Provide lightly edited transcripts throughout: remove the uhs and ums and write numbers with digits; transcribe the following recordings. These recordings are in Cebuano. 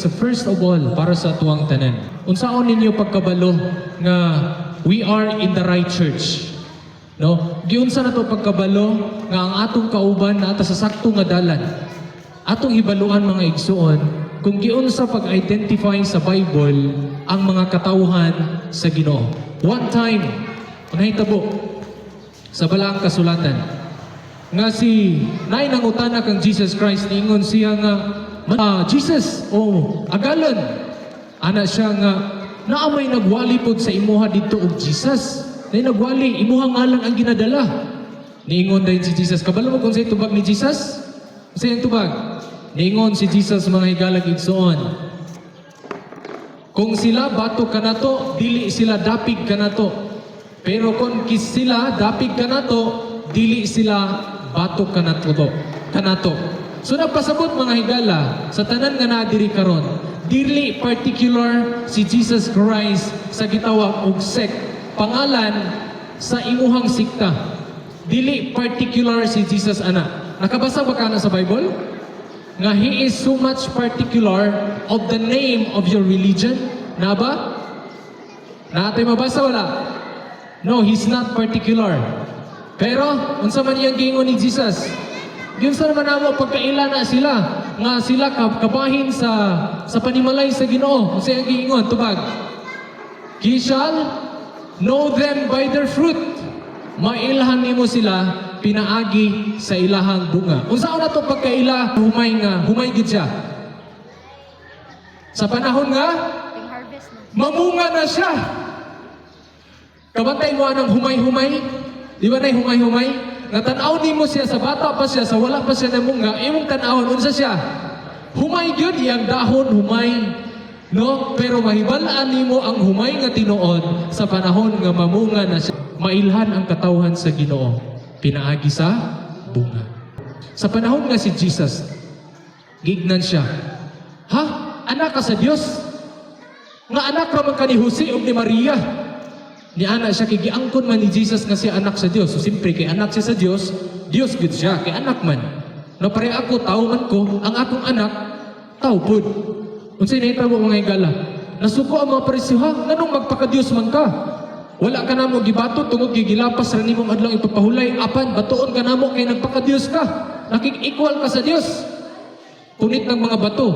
So first of all, para sa atuang tanan, unsaon ninyo pagkabalo nga we are in the right church? No? Giunsa na to pagkabalo nga ang atong kauban naa ta sa sakto nga dalan? Atong hibaluan, mga igsuon, kung giunsa pag-identify sa Bible ang mga katawhan sa Ginoo. One time, nahitabo sa Balaang Kasulatan nga si naay nangutana kang Jesus Christ. Niingon siya nga, "Jesus, oh agalon," ana siya, nga naa may nagwali pod sa imuha didto og Jesus, nay nagwali, imuha ngalan ang ginadala. Niingon dayon si Jesus. Kabalo mo kung unsay tubag ni Jesus? Unsay ang tubag? Niingon si Jesus, mga higalag igsuon, "Kung sila batok kanato, dili sila dapig kanato. Pero kung kis sila dapig kanato, dili sila batok kanato to kanato." So nagpasabot, mga higala, sa tanan nga naa diri karon, dili particular si Jesus Christ sa gitawag og sect, pangalan sa imuhang sikta. Dili particular si Jesus ana. Nakabasa ba ka na sa Bible nga he is so much particular of the name of your religion? Na ba? Naa tay mabasa, wala? No, he's not particular. Pero, unsa man iyang giingon ni Jesus? Giunsa naman namo pagkaila na sila nga sila kabahin sa panimalay sa Ginoo? Unsa iyang giingon? Tubag. "Ye shall know them by their fruit." Mailhan nimo sila pinaagi sa ilahang bunga. Unsa na to pagkaila humay nga humay gid siya? Sa panahon nga Ting harvest na. Mamunga na siya. Kabantay mo anang humay-humay? Di ba na humay-humay? Nga tan-aw nimo siya sa bata pa siya, sa wala pa siya namunga, imong tan-awon, unsa siya? Humay gyud iyang dahon, humay. No? Pero mahibalaan nimo ang humay nga tinuod sa panahon nga mamunga na siya. Mailhan ang katawhan sa Ginoo pinaagi sa bunga. Sa panahon nga si Jesus, gignan siya, "Ha? Anak ka sa Dios? Nga anak ra man ka ni Jose ug ni Maria." Ni ana siya kay giangkon man ni Jesus nga siya anak sa Dios. So siyempre kay anak siya sa Dios, Dios gud siya kay anak man. No, pare ako, tao man ko, ang akong anak tao pud. Unsay nahitabo, mga higala? Nasuko ang mga Pariseo, "Ha, nganong magpaka-Dios man ka? Wala ka namo gibato tungod kay gilapas ra nimong adlaw ipapahulay, apan batuon ka namo kay nagpaka-Dios ka. Nakig-equal ka sa Dios." Punit ng mga bato.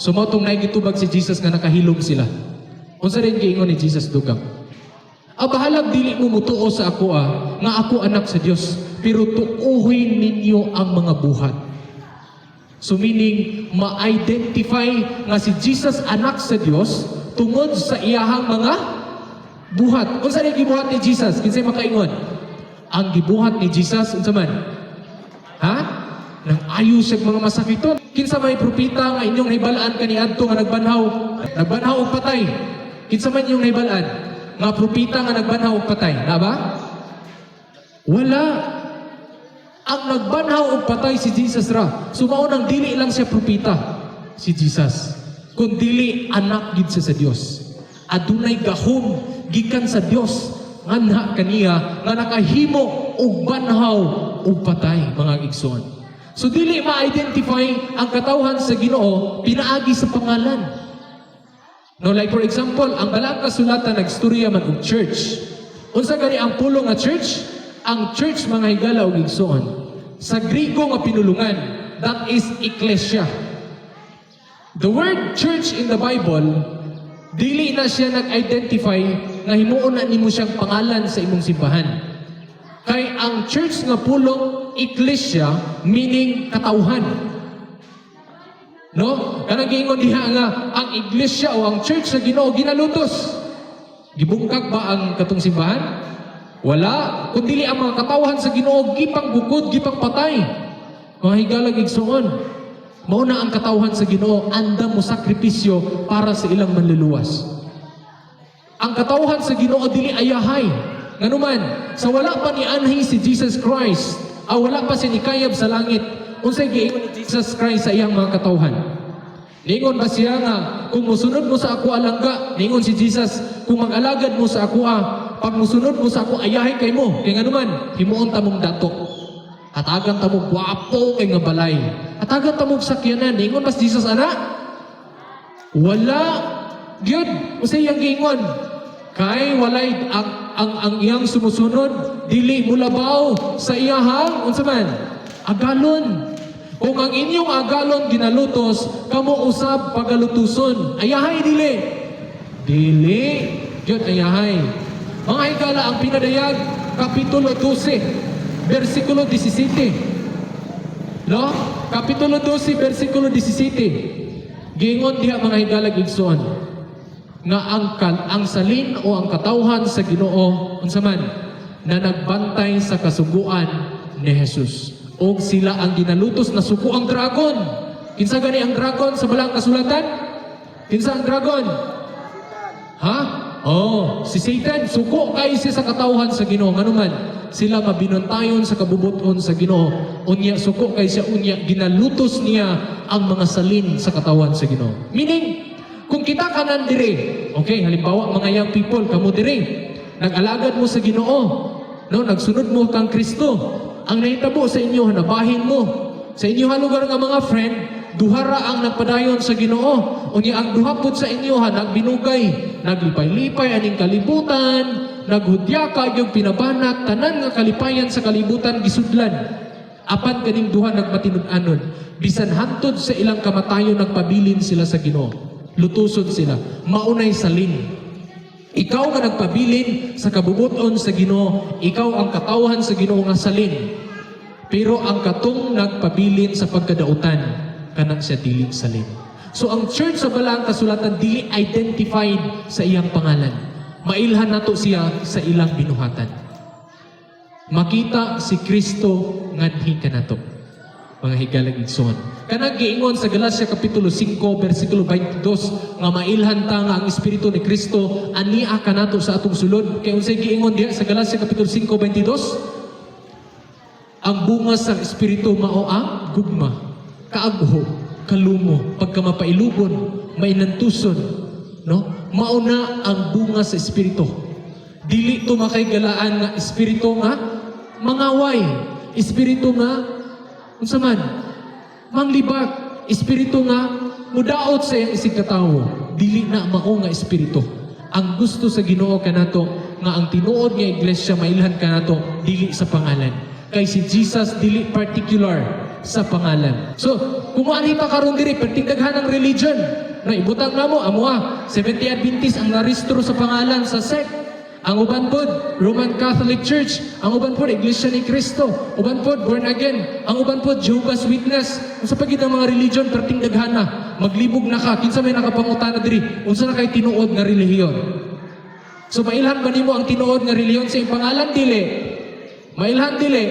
So mao tong naigitubag si Jesus nga nakahilom sila. Unsa rin giingon ni Jesus dugang? "Ah, bahalag dili mo mutuo sa ako nga ako anak sa Dios, pero tuuhin ninyo ang mga buhat." So meaning, ma-identify nga si Jesus anak sa Dios tungod sa iyahang mga buhat. Unsa ni gibuhat ni Jesus? Kinsay makaingon? Ang gibuhat ni Jesus unsa man? Ha? Nang ayo siya mga masakiton. Kinsa may propeta nga inyong nahibalaan kaniadto nga nagbanhaw? Nagbanhaw og patay. Kinsa man inyong nahibalaan nga propeta nga nagbanhaw og patay? Na ba? Wala. Ang nagbanhaw og patay si Jesus ra. So mao nang dili lang siya propeta si Jesus, kun dili anak gid siya sa Dios. Adunay gahom gikan sa Dios nganha kaniya nga nakahimo og banhaw og patay, mga igsoon. So dili ma-identify ang katawhan sa Ginoo pinaagi sa pangalan. No, like for example, ang Balaang Kasulatan nagstorya man og church. Unsa gani ang pulong nga church? Ang church, mga higala ug igsoon, sa Grigo nga pinulungan, that is ecclesia. The word church in the Bible, dili na siya nag-identify nga himuon na nimo siyang pangalan sa imong simbahan. Kay ang church nga pulong ecclesia, meaning katawhan. No? Kanang giingon diha nga ang iglesia o ang church sa Ginoo ginalutos. Gibungkag ba ang katong simbahan? Wala. Kun dili ang mga katawhan sa Ginoo gipanggukod, gipangpatay. Mga higalag igsuon, mao na ang katawhan sa Ginoo andam mo sakripisyo para sa ilang manluluwas. Ang katawhan sa Ginoo dili ayahay. Nganuman, sa wala pa ni anhi si Jesus Christ, wala pa siya nikayab sa langit, unsay giingon ni Jesus Christ sa iyang mga katawhan? Ningon ba siya nga, "Kung musunod mo sa ako alangga," ningon si Jesus, "kung mag-alagad mo sa ako pag musunod mo sa ako, ayahay kay mo. Kay nganuman, himuon ta mong dato. Hatagan ta mo gwapo kay nga balay. Hatagan ta mong sakyanan." Ningon ba si Jesus ana? Wala gyud. Unsay iyang giingon? Kay walay ang iyang sumusunod dili mulabaw sa iyahang unsa man? Agalon. Kung ang inyong agalon ginalutos, kamo usab pagalutuson. Ayahay dili. Dili gyud ayahay. Mga higala, ang Pinadayag kapitulo 12 bersikulo 17. No? Kapitulo 12 bersikulo 17. Giingon diha, mga higala, igsoon, nga ang salin o ang katawhan sa Ginoo unsa man na nagbantay sa kasuguan ni Jesus. Og sila ang ginalutos na suko ang dragon. Kinsa gani ang dragon sa Balaang Kasulatan? Kinsa ang dragon? Ha? Oh, si Satan, suko kay siya sa katawhan sa Ginoo. Nganuman, sila mabinuntayon sa kabubuton sa Ginoo. Unya suko kay siya, unya ginalutos niya ang mga salin sa katawhan sa Ginoo. Meaning, kung kita kanan dire, okay, halimbawa mga young people, kamo dire, nag-alagad mo sa Ginoo, no, nagsunod mo kang Kristo. Ang nahitabo sa inyo, nabahin mo. Sa inyo lugar nga mga friend, duha ra ang nagpadayon sa Ginoo. Unya ang duha pud sa inyo ha nagbinugay, naglipay-lipay aning kalibutan, naghudya ka yung pinabanak, tanan nga kalipayan sa kalibutan gisudlan. Apan kaning duha nagmatinud-anon. Bisan hantod sa ilang kamatayon, nagpabilin sila sa Ginoo. Lutuson sila. Maunay salin. Ikaw nga nagpabilin sa kabubuton sa Ginoo, ikaw ang katawhan sa Ginoo nga salin. Pero ang katong nagpabilin sa pagkadautan, kanang siya dili salin. So ang church sa Balaang Kasulatan dili identified sa iyang pangalan. Mailhan nato siya sa ilang binuhatan. Makita si Kristo nganhi kanato. Mga higalag igsoon. Kanang giingon sa Galacia kapitulo 5 bersikulo 22 nga mailhan ta nga ang espiritu ni Kristo ania kanato sa atong sulod. Kay unsay giingon diha sa Galacia kapitulo 5:22? Ang bunga sa espiritu mao ang gugma, kaagho, kalumo, pagkamapailugon, mainantuson, no? Mao na ang bunga sa espiritu. Dili to makaigalaan nga espiritu nga mangaway, espiritu nga unsa man, manglibak, espiritu nga mudaot sa iyang isig katawo. Dili na mao nga espiritu. Ang gusto sa Ginoo kanato nga ang tinuod nga iglesia mailhan kanato dili sa pangalan. Kay si Jesus dili particular sa pangalan. So, kung moanhi pa karon diri perting daghan ang religion, na ibutang namo amoa Seventh-day Adventist ang narehistro sa pangalan sa sect. Ang uban pod, Roman Catholic Church. Ang uban pod, Iglesia ni Cristo. Uban pod, Born Again. Ang uban pod, Jehovah's Witness. Unsa pa gid ang mga religion, perting daghana. Maglibog na ka, kinsa may nakapangutana diri, unsa na kay tinuod nga relihiyon? So mailhan ba nimo ang tinuod nga relihiyon sa iyang pangalan? Dili. Mailhan dili.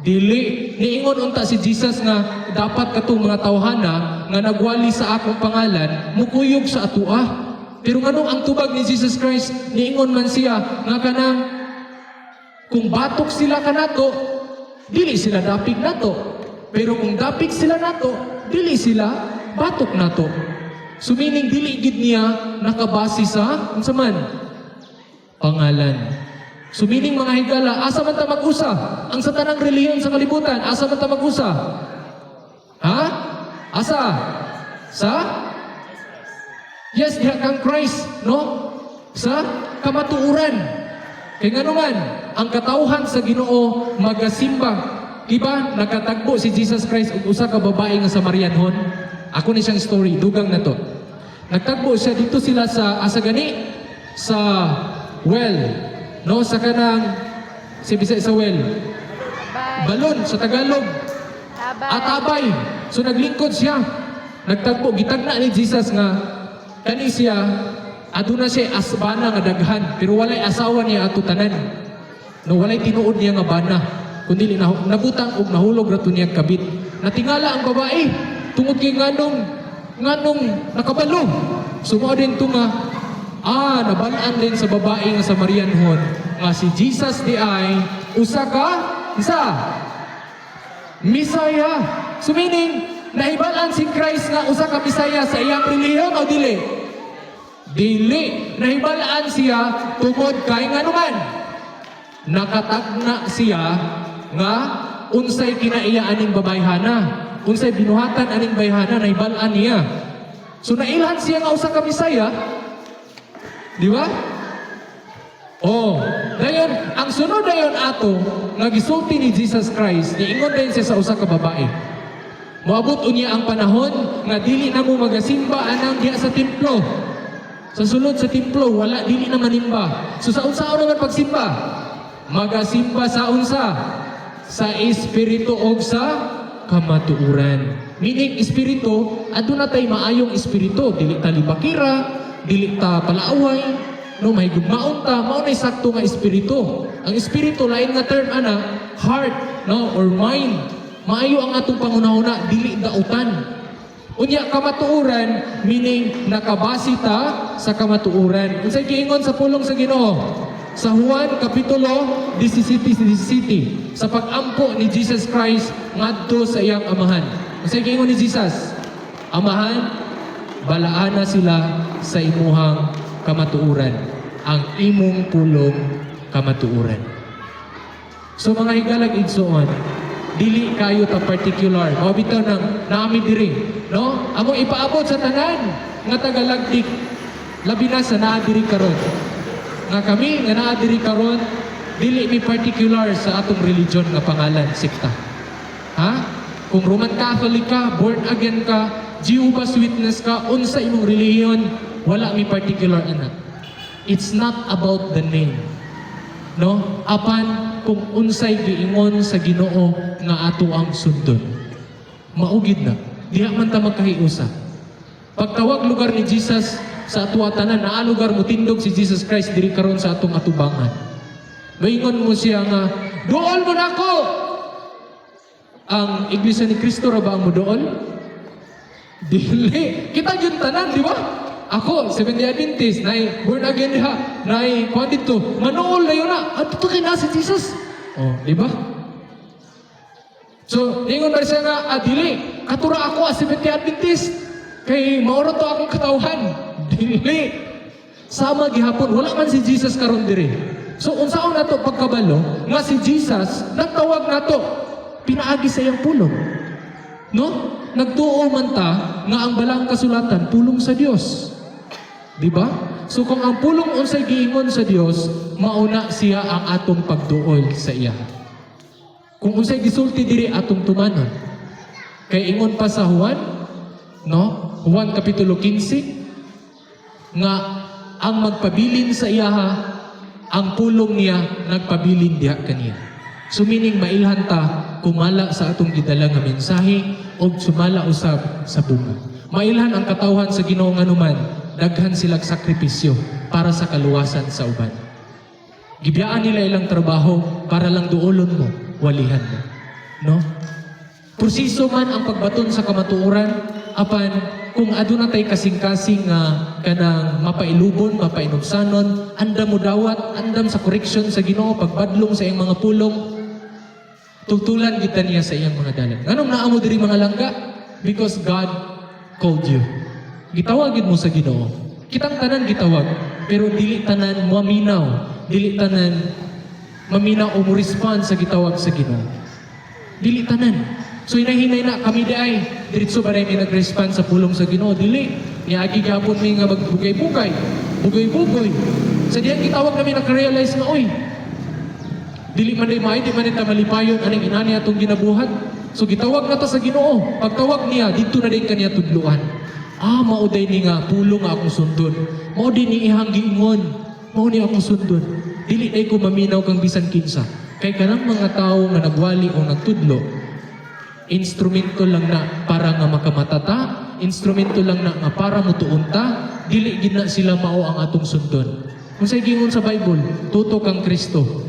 Dili. Niingon unta si Jesus nga dapat katong mga tawhana nga nagwali sa akong pangalan mukuyog sa atua. Pero nganong ang tubag ni Jesus Christ, niingon man siya nga kanang kung batok sila kanato, dili sila dapig nato. Pero kung dapig sila nato, dili sila batok nato. So meaning dili gid niya nakabase sa unsa man pangalan. So meaning, mga higala, asa man ta mag-usa? Ang sa tanang relihiyon sa kalibutan, asa man ta mag-usa? Ha? Asa? Sa? Yes, diha kang Christ, no? Sa kamatuoran. Kay ngano man, ang katawhan sa Ginoo magasimba. Diba, nakatagbo si Jesus Christ og usa ka babae nga Samarianhon. Ako ni siyang story, dugang na to. Nagtagbo siya dito sila sa asa gani sa well, no, sa kanang si Bisaya sa well. Bay. Balon sa Tagalog. Tabay. Atabay. So naglingkod siya. Nagtagbo, gitagna ni Jesus nga kani siya aduna siya asbana nga daghan pero walay asawa niya ato tanan. No, walay tinuod niya nga bana. Kundi nabutang og nahulog ra to niya kabit. Natingala ang babae tungod kay nganong nakabalo. So mao din to nga nabalaan din sa babae nga Samarianhon nga si Jesus di ay usa ka isa Misaya. So meaning, nahibalan si Christ nga usa ka Misaya sa iyang relihiyon o dili? Dili. Nahibalaan siya tungod kay nganuman nakatagna siya nga unsay kinaiya aning babayhana. Unsay binuhatan aning bayhana, nahibalaan niya. So nailhan siya nga usa ka Mesaya, di ba? Oh, dayon ang sunod dayon ato nga gisulti ni Jesus Christ, niingon dayon siya sa usa ka babae. Moabot unya ang panahon nga dili na mo magasimba anang diha sa templo. Sa sulod sa templo, wala, dili na manimba. So sa unsa naman pagsimba? Magasimba sa unsa? Sa espiritu og sa kamatuoran. Meaning espiritu, aduna tay maayong espiritu, dili ta libakira, dili ta palaaway, no, may gugmaon ta, mao nay sakto nga espiritu. Ang espiritu, lain nga term ana, heart, no, or mind. Maayo ang atong panghunahuna, dili dautan. Unya kamatuoran, meaning nakabase ta sa kamatuoran. Unsay giingon sa pulong sa Ginoo? Sa Juan kapitulo 17 17, sa pag-ampo ni Jesus Christ ngadto sa iyang Amahan. Unsay giingon ni Jesus? "Amahan, balaana sila sa imuhang kamatuoran. Ang imong pulong kamatuoran." So mga higalag igsoon, dili kayo ta particular. Mao bitaw nang naami diri, no? Among ipaabot sa tanan nga tagalagdik, labi na sa naa diri karon. Nga kami nga naa diri karon, dili mi particular sa atong religion nga pangalan, sekta. Ha? Kung Roman Catholic ka, born again ka, Jehovah's Witness ka, unsa imong relihiyon, wala mi particular ana. It's not about the name. No? Apan kung unsay giingon sa Ginoo nga ato ang sundon. Mao gyud na. Diha man ta magkahiusa. Pagtawag lugar ni Jesus sa ato tanan, naa lugar mo tindog si Jesus Christ diri karon sa atong atubangan. Maingon mo siya nga, "Duol mo nako!" Ang Iglesia ni Cristo ra ba ang moduol? Dili. Kita yun tanan, di ba? Ako, Seventh-day Adventist, nay born again diha, nay kuan dito, manuol na yun na. Ato to kay na si Jesus. Oh, di ba? So, ingon ba siya nga, "Ah, dili, katura ako as Seventh-day Adventist, kay mauro to akong katawhan." Dili. Sama gihapon, wala man si Jesus karon diri. So, unsaon nato pagkabalo nga si Jesus nagtawag nato pinaagi sa iyang pulong? No? Nagtuo man ta nga ang balaang kasulatan pulong sa Dios. Di ba? So kung ang pulong unsay giingon sa Dios, mauna siya ang atong pagduol sa iya. Kung unsay gisulti diri, atong tumanon. Kay ingon pa sa Juan, no? Juan kapitulo 15 nga ang magpabilin sa iyaha, ang pulong niya nagpabilin diha kaniya. So meaning mailhan ta kumala sa atong gidala nga mensahe og sumala usab sa bunga. Mailhan ang katawhan sa Ginoo nganuman daghan silang sakripisyo para sa kaluwasan sa uban. Gibiyaan nila ilang trabaho para lang duolon mo, walihan mo. No? Proseso man ang pagbaton sa kamatuoran, apan kung aduna tay kasing-kasing nga kanang mapailubon, mapainubsanon, andam mo dawat, andam sa correction sa Ginoo, pagbadlong sa iyang mga pulong, tultulan kita niya sa iyang mga dalan. Nganong naa mo diri, mga langga? Because God called you. Gitawag mo sa Ginoo. Kitang tanan gitawag, pero dili tanan maminaw, dili tanan maminaw o mo respond sa gitawag sa Ginoo. Dili tanan. So hinahinay na kami di ay diretso ba mi nag-respond sa pulong sa Ginoo? Dili. Niagi gihapon mi nga magbugay-bugay. Bugay-bugoy. Sa diyang gitawag namin, naka-realize nga, oy, dili man day maayo, di man day ta malipayon aning inani atong ginabuhat. So gitawag na ta sa Ginoo. Pagtawag niya, dito na din kaniya tudluan. Ah, mao day ni nga pulong nga akong sundon. Mao din ni ihang giingon. Mao ni akong sundon. Dili day ko maminaw kang bisan kinsa. Kay kanang mga tawo nga nagwali o nagtudlo, instrumento lang na para nga makamatata, instrumento lang na nga para mutuon ta, dili gid na sila mao ang atong sundon. Kung sa gingon sa Bible, tutok kang Kristo,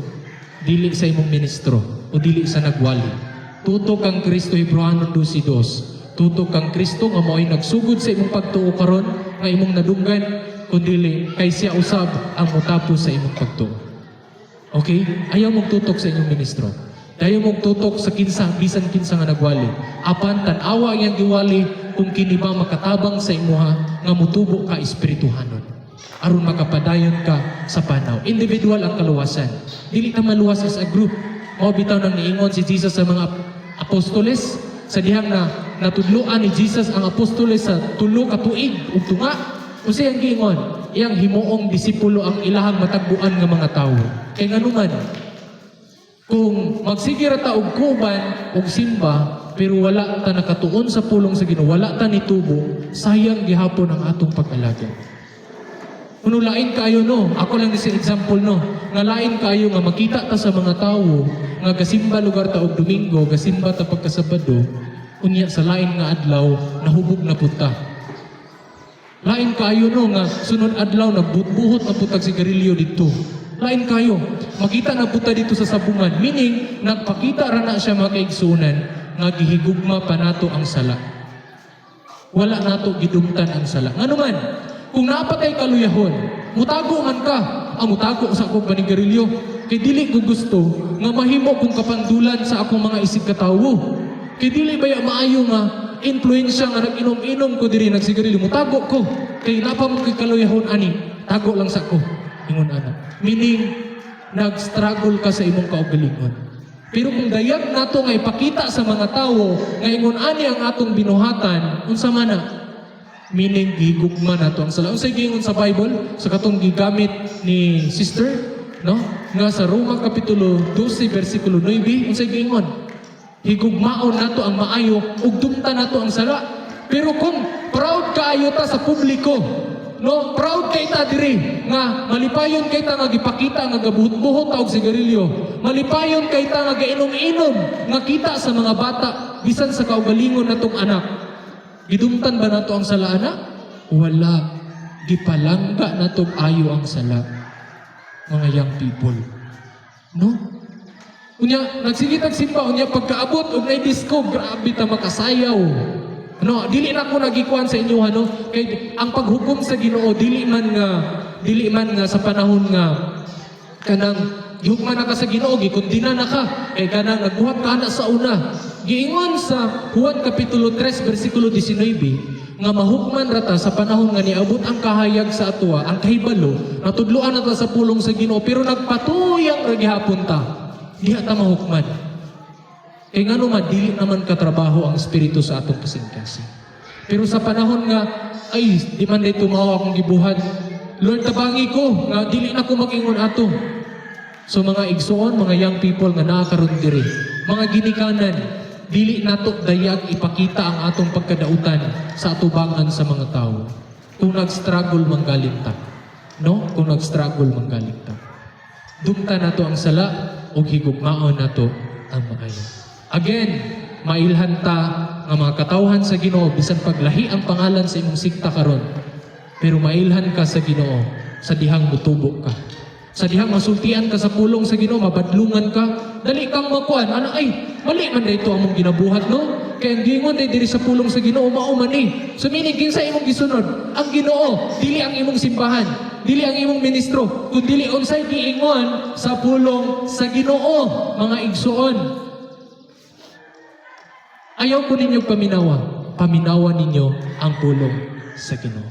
dili sa imong ministro o dili sa nagwali. Tutok kang Kristo, Hebreohanon 12:2. Tutok kang Kristo nga mao'y nagsugod sa imong pagtuo karon nga imong nadunggan, kundili kay siya usab ang motapos sa imong pagtuo. Okay? Ayaw mong tutok sa inyong ministro. Ayaw mong tutok sa kinsa, bisan kinsa nga nagwali. Apan tan-awa iyang giwali kung kini ba makatabang sa imuha nga mutubo ka espirituhanon. Aron makapadayon ka sa panaw. Individual ang kaluwasan. Dili ta maluwas as a group. Mao bitaw nang niingon si Jesus sa mga apostoles sa dihang na natudloan ni Jesus ang apostoles sa 3 ka tuig ug tunga, unsay ang giingon? Iyang himuong disipulo ang ilahang matagbuan nga mga tawo. Kay nganuman, kung magsige ra ta og kuban og simba pero wala ta nakatuon sa pulong sa Ginoo, wala ta nitubo, sayang gihapon ang atong pag-alagad. Kuno lain kayo, no, ako lang ni example, no, nga lain kayo nga makita ta sa mga tawo nga gasimba lugar ta og Domingo, gasimba ta pagkasabado, unya sa lain nga adlaw nahubog na pud ta. Lain kayo, no, nga sunod adlaw nagbuhot na pud tag sigarilyo didto. Lain kayo. Makita na pud ta didto sa sabungan. Meaning, nagpakita ra na siya, mga kaigsunan, nga gihigugma pa nato ang sala. Wala nato gidumtan ang sala. Ngano man, kung naa pa tay kaluyahon, mutago man ka. Ang mutago sa akong panigarilyo. Kay dili ko gusto nga mahimo kong kapandulan sa akong mga isig katawo. Kay dili baya maayo nga influensya nga nag-inom-inom ko diri, nagsigarilyo, mutago ko. Kay naa pa man koy kaluyahon ani, tago lang sa ko. Ingon ana. Meaning, nag-struggle ka sa imong kaugalingon. Pero kung dayag nato nga ipakita sa mga tawo nga ingon ani ang atong binuhatan, unsa man na? Meaning, gihigugma nato ang sala. Unsay giingon sa Bible sa katong gigamit ni sister, no? Nga sa Roma kapitulo 12 bersikulo 9, unsay giingon? Higugmaon nato ang maayo ug dumta nato ang sala. Pero kung proud kaayo ta sa publiko, no, proud kay ta diri nga malipayon kay ta nga gipakita nga gabuhot-buhot ta og sigarilyo. Malipayon kay ta nga gainom-inom nga kita sa mga bata bisan sa kaugalingon natong anak. Gidumtan ba nato ang sala ana? Wala. Gipalangga nato ayo ang sala. Mga young people. No? Unya, nagsige tag simba, unya pagkaabot og nay disco, grabe ta makasayaw. No, dili na ako nagikuan sa inyo, ano, kay ang paghukom sa Ginoo dili man nga sa panahon nga kanang gihukman na ka sa Ginoo, gikundina na ka kay kanang nagbuhat ka na sa una. Giingon sa Juan kapitulo 3 bersikulo 19 nga mahukman ra ta sa panahon nga niabot ang kahayag sa atoa, ang kahibalo, natudloan na ta sa pulong sa Ginoo pero nagpatuyang ra gihapon ta. Diha ta mahukman. Kay ngano man, dili naman katrabaho ang espiritu sa atong kasing-kasing. Pero sa panahon nga, ay, di man diay mao akong gibuhat. Lord, tabangi ko, nga dili na ko mag-ingon ato. So mga igsoon, mga young people nga naa karon diri, mga ginikanan, dili nato dayag ipakita ang atong pagkadautan sa atubangan sa mga tao. Kung nag-struggle manggaling ta. No? Kung nag-struggle manggaling ta. Dumta nato ang sala ug higugmaon nato ang maayo. Again, mailhan ta nga mga katawhan sa Ginoo bisan paglahi ang pangalan sa imong sikta karon. Pero mailhan ka sa Ginoo sa dihang mutubo ka. Sa dihang masultian ka sa pulong sa Ginoo, mabadlungan ka, dali kang makuan. Ano ay, mali man dito among ginabuhat, no? Kay ang giingon day diri sa pulong sa Ginoo mao man eh. So meaning kinsa imong gisunod? Ang Ginoo, dili ang imong simbahan, dili ang imong ministro, kun dili unsay giingon sa pulong sa Ginoo, mga igsuon. Ayaw ko ninyo paminawa. Paminawa ninyo ang pulong sa Ginoo.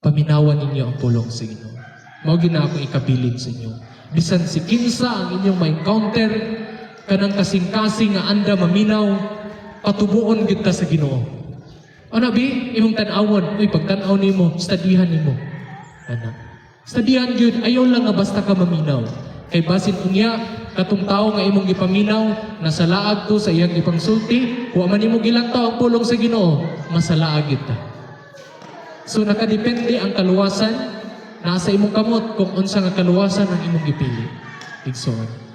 Paminawa ninyo ang pulong sa Ginoo. Mao gyud na akong ikabilin sa inyo. Bisan si kinsa ang inyong ma-encounter, kanang kasing-kasing nga anda maminaw, patubuon gyud ta sa Ginoo. Ano bi, imong tan-awon, uy, pagtan-aw nimo, studyhan nimo. Ana. Studyhan gyud, ayaw lang nga basta ka maminaw. Kay basin unya katong tawo nga imong gipaminaw, nasalaag to sa iyang gipangsulti, wa man nimo gilantaw ang pulong sa Ginoo, masalaag gyud ta. So nakadepende ang kaluwasan, nasa imong kamot kung unsa nga kaluwasan ang imong gipili. Igsoon.